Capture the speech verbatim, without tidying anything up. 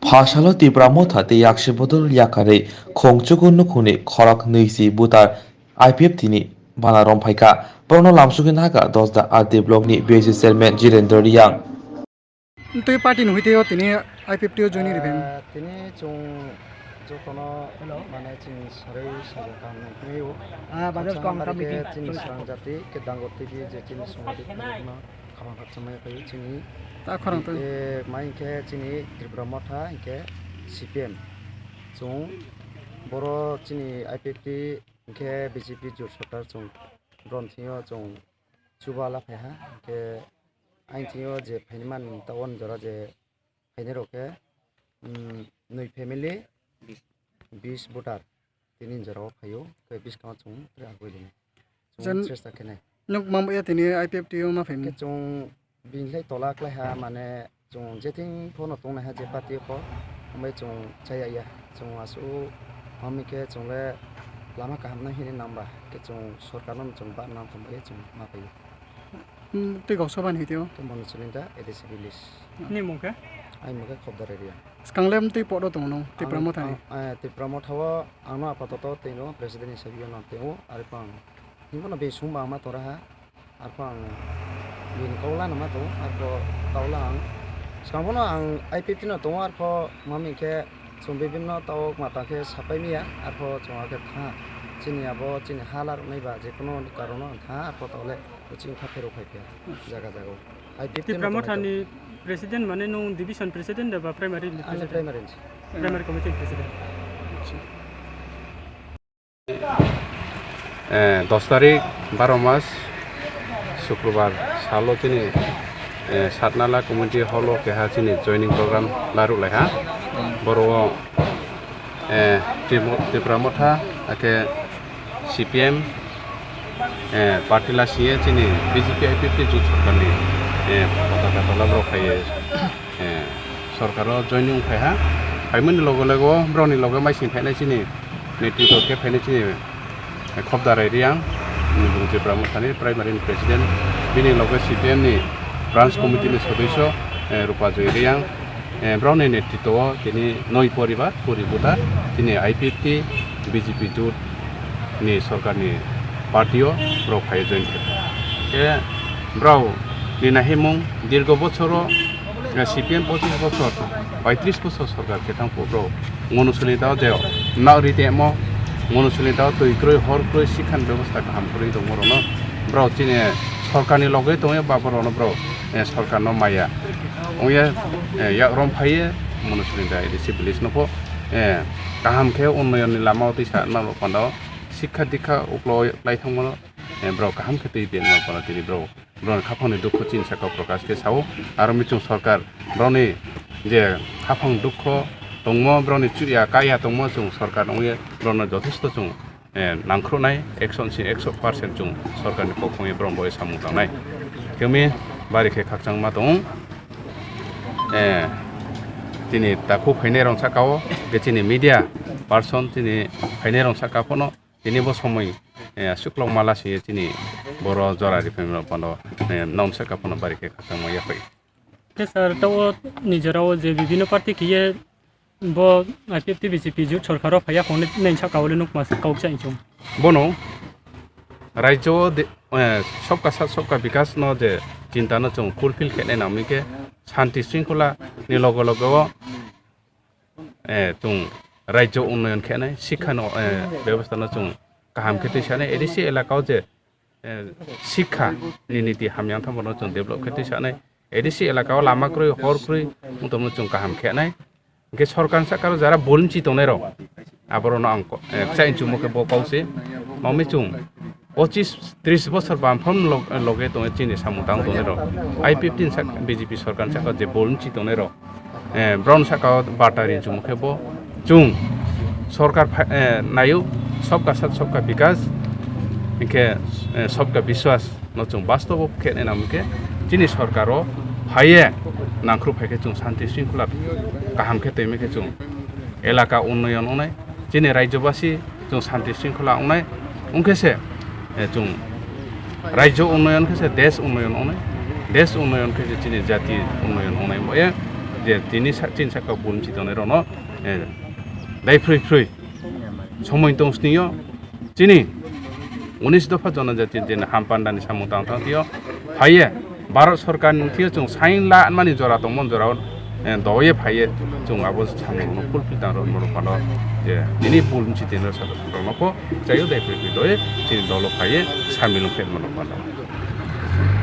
Phasalo Tipra Motha tei Yaksi Bodol yakarwi Khongchuku nukhungni khorok nwi si butar I P F T ni bana romphaikha. Borokno lamsugwi nahakha Dosda R D block ni B S C chairman Jirendra Riyang. Tei party ni hwitwi o tini I P F T o joining rwphai. Ah, tini chwng jotono mane chini sarwi sajak kaham nai phai o. Ah, Bajaj Khakchang kong kami khe tini. Chini srang jati khe Dango T V je chini songwadi no khamang khakchangmaya phai chini. Ta khorang twi. Eh, mai khe chini Tripura Motha hinkhe C P M. Chwng boro chini I P F T hinkhe B J P jot sorkar chwng bron thwngyo chwng chuba la phaiha hinkhe aini thwngyo je phaini man ta on jora je phainai rok khe, mm, nwi family bis voter tini jora o phaio, khe biskango chwng tre agoi dini. Chwng jen chesta khenai. Nuk mam ya tini I P F T o ma phaimani. Khe chwng bini lai tola klai ha, mane chwng jething phono tongnai ha je party o pho, hambai chwng chaya ya. Chwng asu hamni khe chwng le lama kaham no hini nang ba, khe chwng sorkar no chwng ba nang thum ba ya chwng ma phaio. Hmm, tei goksa bani hwitwi o? Khe Manu Sulinda, A D C village. Ni mung khe? Ai mung khe Khobdar area. Swkang le twi podo tongo no, Tipra Motha ni? Ang, eh, Tipra Motha o ang no apatoto tei no president hisabe no tei o, arpang. Hingo no be sung bang ma tora ha, arpang bini kau la no ma tongo, arpang kau la ang. Swkang bono ang I P F T no tongo, arpang mami khe chwng bibinno tao mata khe sapai miya, arpang chwng khe tha. Chini abo, chini ha la rwnai ba, je kono karon no tha, arpang tao le. Coaching kha phero khai pia jaga jaga o. Ai fifteen Tipra no Motha tongo. Ni president mane nung division president da ba primary ni? Ani president? Primary ni. Primary committee ni president. Eh, dos tarik, baro mas, Sukrobar salo chini, eh, Satnala Community Hall o keha chini joining program laruk lai ha. Boro o, eh, Trimo-, Tipra Motha, ake C P M, eh, party la siye chini B J P I P F T jut sorkar ni, eh, potaka tola borok phaiye, eh, sorkar o joining wng phai ha. Phaimani logo logo borok ni logo mai sing phainai chini netritwo khe phainai chini, eh, Khobdarai Riyang, bini bung Tipra Motha ni primary ni president, bini logo C P M ni branch committee ni sodosyo, eh, Rupa Joy Riyang, eh, borok ni netritwo o tini noi poribar, pori buta, tini I P F T, B J P jut ni sorkar ni party o borok phai join khe. Khe borok ni nahimung dirgo bochoro, eh, C P M pochis bochor, paitris bochor sorkar khe thang pho borok. Mono suli tao je nak ri temo, mono suli tao twi kroi, hor kroi, sikhan bebosta kaham kwrwi tongmo rokno. Borok chini sorkar ni loge tongya ba borok no borok, eh, sorkar no maya. Ongya, eh, yak rom phaiye, mono suli da A D C village no pho, eh, kaham khe unnoyon ni lama o twi sa na rok panda o. Sikha dikha uklo lai thangmano, eh, borok kaham khe twi tongma panda tini borok, borok ni khaphang ni dukhu chini saka o prokash khe sao. Aro michung sorkar borok ni je khaphang dukhu tongmo, borok ni chuya kaya tongmo, chwng sorkar ongye borok no jothesto chwng, eh, nangkhruknai, ekso ni simi ekso percent chwng sorkar ni kokhong bai borok bai samung tangnai. Kemi bari khe khakchangma tongo. Eh, tini takhuk phainai rok saka o, je chini media person chini phainai rok saka phano, tini bo somoi, eh, aswk kwbangma lasi chini boro jora riphaima rok phano, eh, non saka phano bari khe khakchangma yaphai. Khe sir, tao ni jora o je bibhinno party khiye bo I P F T B J P jut sorkar o phaiya hwnwi nai saka o le nukma kok cha inchung. Bono rajyo o de, eh, sabka sath sabka bikas no je chinta no chwng fulfill khe nai nang mi khe shanti shringkhola ni loge loge o, eh, chwng rajyo unnoyon khe nai, sikha no, eh, bebosta no chwng kaham khe twi sanai, A D C elaka o je eh, sikha ni niti hamya wngthang bono chwng develop khe twi sanai. A D C elaka o lama kwrwi, hor kwrwi, wngtongmano chwng kaham khe nai. Hwnkhe sorkar ni saka o jara bolni chi tongnai rok, aborok no ang ko-, eh, kchai chumui khe bo kok se. Mami chwng pochis tris bosor bam phano log-, loge tongo chini samung tang tongnai rok. I P F T ni sak-, B J P sorkar ni saka o je bolni chi tongnai rok, eh, borok ni saka o bata ri chumui khe bo chwng sorkar phai, eh, naio sabka sath sabka bikas, hinkhe, eh, sabka biswas no chwng bastobo khe nai nang khe chini sorkar o phaiye nangkhru phai khe chwng shanti shringkhola kaham khe twi khe chwng elaka unnoyon wngnai, chini rajyobasi chwng shanti shringkhola wngnai, wngkhe se, eh, chwng rajyo unnoyon khe se desh unnoyon wngnai, desh unnoyon khe se chini jati unnoyon wngnai. Bo, eh, je tini sa-, chini saka bul mchi tongnai rokno, eh, dai phrwi phrwi somoi tong sini o chini unis dopha jonojati je ham panda ni samung tang thang tio phaiye Bharat Sarkar ni thio chwng sign la mani jora tongmon jora o, eh, doye phaiye chwng abo samung no fulfill tang rok phano je nini bul mchi tini rok no pho chayo dai phrwi phrwi doye chini dolo phaiye samil wng phai mano phano.